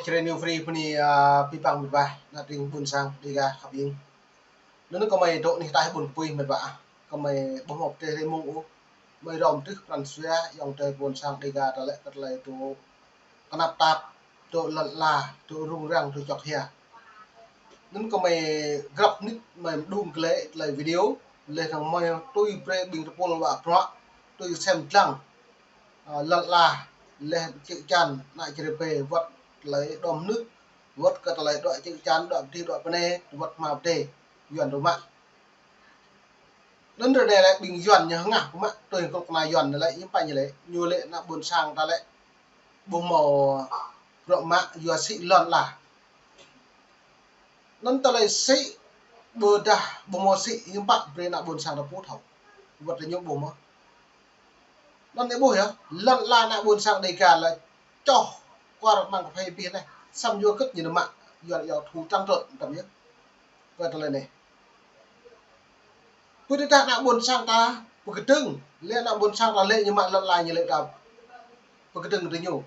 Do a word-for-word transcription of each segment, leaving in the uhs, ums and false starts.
Čre New Free bơni, a, pơpă mơ̆n ƀă, ană tring ƀôn sang Dega khăp ing. Anŭn kơmơi dŏ anih ataih ƀôn kơpui mơ̆n ƀă. Kơmơi ƀuh mơ̆ pơtreh rai mông ôh. Mơi hrŏm truh pran jua ayŏng adơi ƀôn sang Dega ta lĕ kơ tơlơi dŏ kơnăp tap, dŏ lŏn ala, dŏ rŭng răng, dŏ čŏk hia. Anŭn kơmơi grăp mơnit mơi mơđung glaĭ tơlơi video, laih anŭn mơi tui brơi ƀing tơpul ƀă bruă, tui sem lăng, a, lŏn ala, laih čư̆ čan, ană čơrơbê, wơ̆t tơlơi đom nưh, wơ̆t kơ tơlơi dŏ čư̆ čan, dŏ pơdih, dŏ pơnai, wơ̆t hmua pơdai, Yuan rơmă. Anŭn ră anai lĕ ƀing Yuan ñu hơngah pơmă tui kơnuk kơna Yuan lĕ, hiư̆m pă ñu lĕ, ñu lĕ ană ƀôn sang ta lĕ ƀu hmâo bruă mă yua sĭ lŏn ala. Anŭn tơlơi sĭ ƀôdah ƀu hmâo sĭ hiư̆m pă brơi ană ƀôn sang ta pô thâo. Wơ̆t tơ ñu ƀu hmâo. Anŭn anai ƀuh yơh, lŏn ala ană ƀôn sang Dega lĕ čoh kuar amăng kơphê abih anai. Samơ̆ yua hơget ñu nao mă Yuan yua thu trăng trơn tăm yơh. Kơ tơlơi anai. Pơđĭ tah ană ƀôn sang ta pơkơdơ̆ng, lĕ ană ƀôn sang ta lĕ ñu mă lŏn ala ñu lĕ ta pơkơdơ̆ng tơ ñu.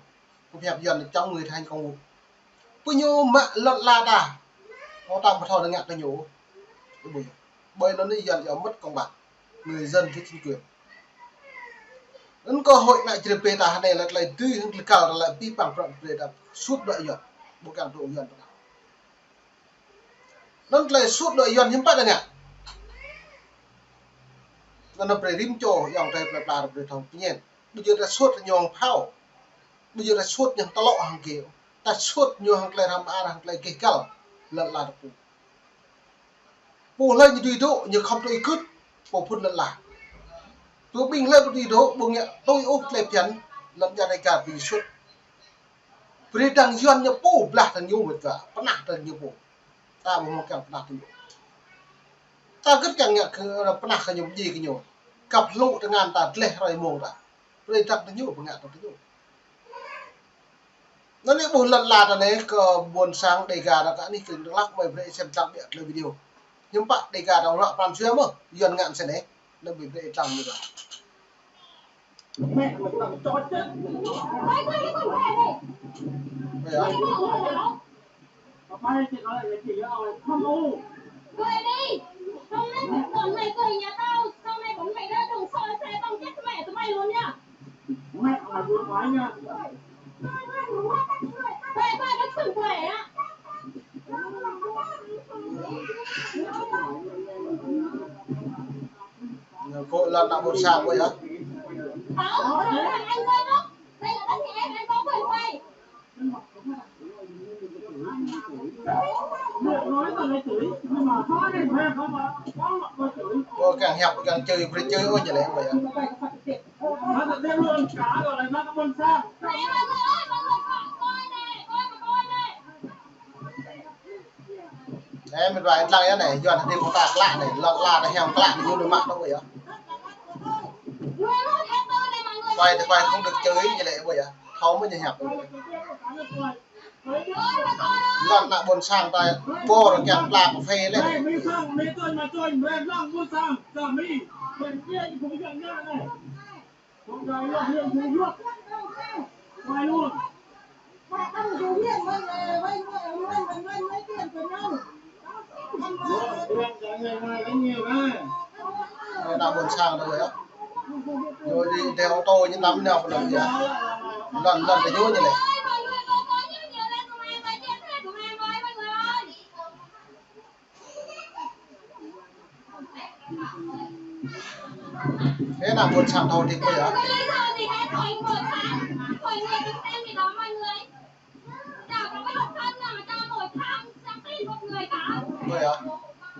Pơhiăp Yuan chống người thi hành công vụ. Pơ ñu mă lŏn ala ta. Ơ ta ƀu thâo ngă tơ ñu. Ơ ƀuh yơh. Ƀơi anŭn Yuan yua mất công bằng. Người dân với chính quyền. Anŭn kơ hội ană čơrơbê ta hơnai lĕ tơlơi dưi hăng tơlơi kal ta lĕ pơpă bruă brơi ta sut dŏ Yuan. Ƀu kiăng dŏ Yuan pơ anai. Anŭn tơlơi sut dŏ Yuan hiư̆m pă ta ngă. Anŭn brơi rĭm čô ayŏng adơi plơi pla brơi thâo pơñen. Ƀu djơ̆ ta sut ñu hăng phao. Ƀu djơ̆ ta sut ñu hăng tơlŏ hăng gêo. Ta sut ñu hăng tơlơi răm ar hăng tơlơi gêh găl. Lŏn ala ta pô. Pô hlơi ñu dưi dŏ, ñu khŏm tui gưt, pô phŭn lŏn ala. Tơ ƀing hlơi ƀu dưi dŏ, ƀu ngă tui ôh tơlơi phiăn, lŏn ala ta gah ƀing sut. Brơi dăng Yuan ñu pô, blah dăng ñu mơ̆n ta, pơnah dăng ñu pô. Ta ƀu hmâo kiăng pơnah dăng ñu. Ta gĭt kiăng ngă kơ pơnah kơ ñu, pơdjai kơ ñu. Kăp hlŭ tơngan ta, dleh hrơi mông ta. Brơi dăng dăng ñu, pơngă dăng dăng ñu. Anŭn anai ƀuh lŏn ala ta anai kơ ƀôn sang Dega ta kơ anih kơ Dak Lak mơi brơi sem lăng ƀiă tơlơi video. Hiư̆m pă Dega ta ră pran jua mơ̆, Yuan ngă mơsĕ anai. Anŭn brơi brơi lăng mơ̆ ta. Ơ yơh. Mày đi, hôm nay bọn mày, bọn mày đuổi nhà tao, sau này bọn mày đã đừng sợ xe tao giết mẹ tụi mày luôn nha. Mẹ mày buôn quái nha. Quay qua nó chửi quẻ á. Khối lăn nặng một sao vậy á. Đó, anh quay đó. Đây là đất nhà em, em có quyền quay. Ơ, kiăng hiăp, kiăng čơi, brơi čơi, ơ, ñu lĕ, ơ, yơh. Anai, mĭt wa ih lăng yơh anai, Yuan hơdip ta klă anai, lŏn ala ta hiam klă anai, ñu nao mă tơ ƀơi yơh. Quay thì quay không được chửi, ñu lĕ ƀơi yơh. Thâo mơ̆ ñu hiăp. Lŏn ană ƀôn sang ta ƀôr kiăng pla kơphê lĕ. Ană ƀôn sang ta ƀơi yơh. Ñu đi đeo ô tô ñu tăm nao pơ anŭn yơh. Lŏn, lŏn tơ ñu ñu lĕ. Thế ană ƀôn sang thâo hơdip ƀơi yơh. Ƀơi yơh.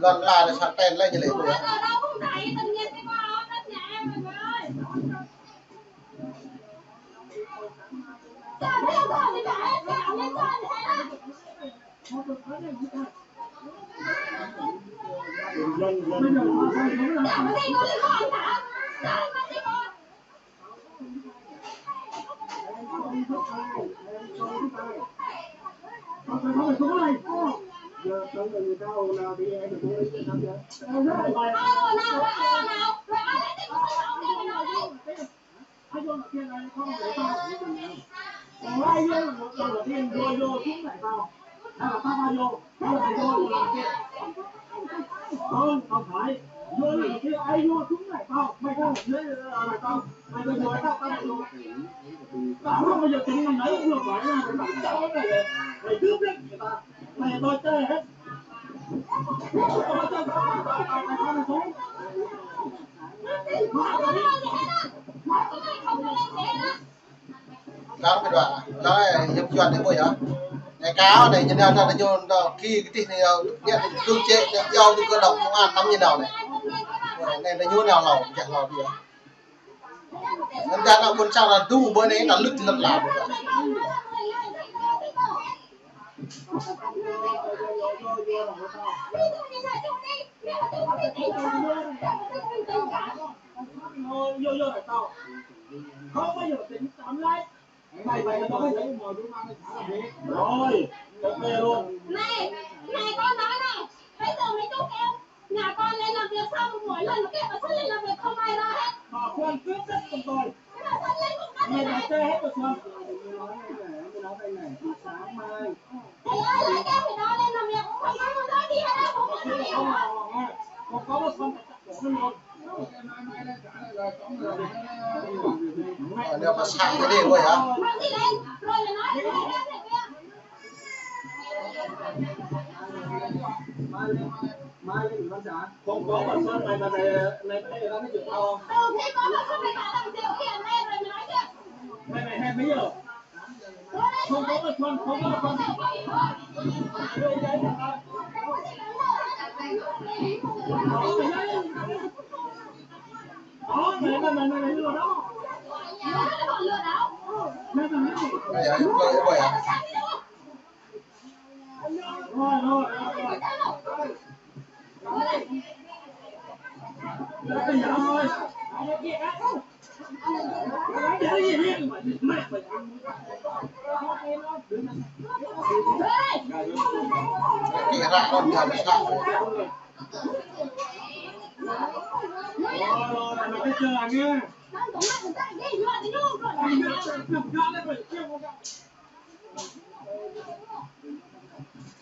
Lŏn ala ta sang ten lĕ ñu lĕ ƀơi yơh. Không, không phải. Vô là cái ai vô chúng lại tao, mày không dưới, à, mày tao, mày tao vô tao, tao vô. Tao không bao giờ tính mày nói vừa phải nha, mày tao cái này, mày cướp đấy, mày tao, mày tao chơi hết. Tao tao tao tao tao tao tao tao. Kar kơ dua, kar yơ̆p juăn anai ƀuh yơh. Anai kâo anai, ñu nao ta ñu nao ki kơ tih anai, ñu tŭ čĕ, ñu iâu tŭ kơ dŏ công an tăm ñu nao anai. Anai, anai ñu nao hlâo, jak hlâo biă. Anŭn ta ană ƀôn sang ta dŭng ƀơi anai, ta lŭt lŏn la. Rồi, ok luôn. Này, này con nói này, bây giờ mấy chú kêu nhà con lên làm việc sao mà mỗi lần mà kêu mà sắp lên làm việc không ai lo hết. Mà Xuân cướp đất của tôi. Thế mà sắp lên không cướp. Mày này, nói xe hết rồi Xuân. Mày nói này, mày nói đây này, sáng mai. Thầy ơi, lấy cái phải nói lên làm việc cũng không nói, không nói gì hết đâu, không có nói gì hết. Không có, không có, không có. Anai pơsat tơlơi ƀơi yơh.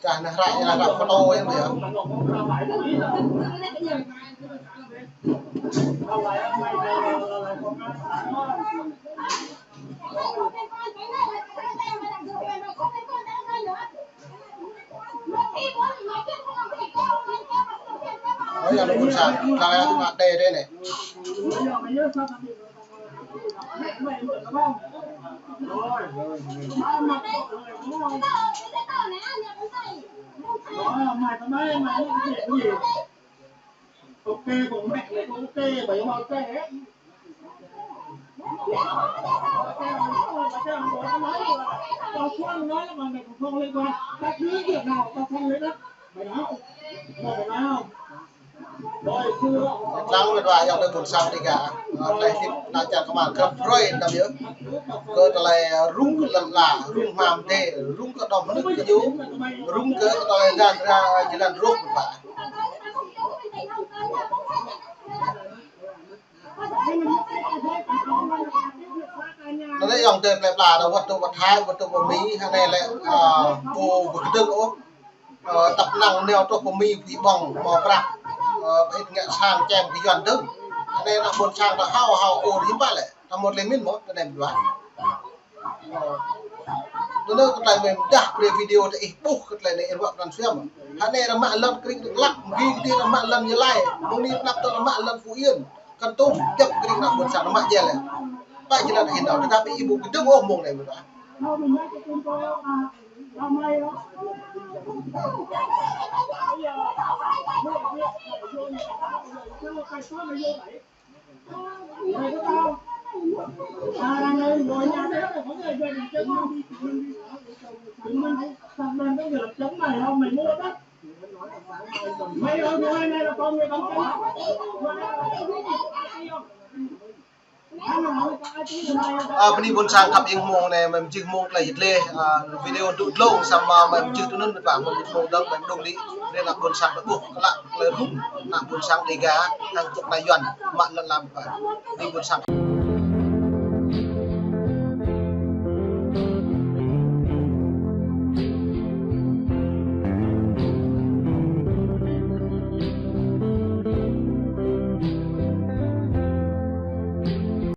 Kah anai hră, anai hră pơtô yơh, yơh. Ơ, ană ƀôn sang, kah anai hră đe đe anai. Ok, còn mẹ này cũng ok, bảy màu tre ấy. Tao không nói mà mày cũng không liên quan. Tao cứ việc nào tao không lấy đất. Mày nói không? Mày nói không? Lăng mĕt wa ayŏng adơi ƀôn sang Dêga, ơ, tơlơi hơdip ană čar kơmar grăp brơi anăm yơh. Kơ tơlơi, ơ, rŭng kơ lŏn la, rŭng hmua mơdê, rŭng kơ đom hơnưk kơ ñu, rŭng kơ tơlơi dan ra, ơ, jơlan rŏh mĕt wa. Anai ayŏng adơi plơi pla ta wơ̆t tŭ pơ Thái, wơ̆t tŭ pơ Mi, anai lĕ, ơ, ƀu, ƀu kơdơ̆ng ôh. Ơ, tăp năng nao truh pơ Mi pơƀong mơ̆ prăk. Ơ, pơhit ngă sang čem kơ Yuan dơ̆ng. Anai ană ƀôn sang ta hao hao ôr hiư̆m pă lĕ. Ta mŭt lĕ min mơ̆, ta nem dua. Ơ. Tơlơi kơ tơlơi mơ̆ mơdah brơi video ta ih ƀuh kơ tơlơi anai ih ruă pran suem. Anai rơmă lŏn Krĭng Dak Lak, mơgi kơ tih rơmă lŏn Gia Lai. Mơ̆ng anai pơnăp tơ rơmă lŏn Phú Yên. Kăn tŭ djŏp Krĭng ană ƀôn sang rơmă jel lĕ. Pă jơlan hin đao, tơdah ƀing ih ƀu kơdơ̆ng ôh mơ̆ng anai mơ̆. Ơ, bơni ƀôn sang khăp iâu mơ̆ng anai, mơ̆ mơjih mơ̆ng tơlơi hơdip lĕ, ơ, video tŭ dlông samơ̆ mơ̆ mơjih tui anŭn mĕt wa, mơ̆ mơjih mơ̆ng dơ̆ng mơ̆ dŏng đĭ, anai ană ƀôn sang ta ƀuh, klă tơlơi rŭng, ană ƀôn sang Dêga, hăng čŏk ană Yuan, mă lŏn la mĕt wa. Bơni ƀôn sang.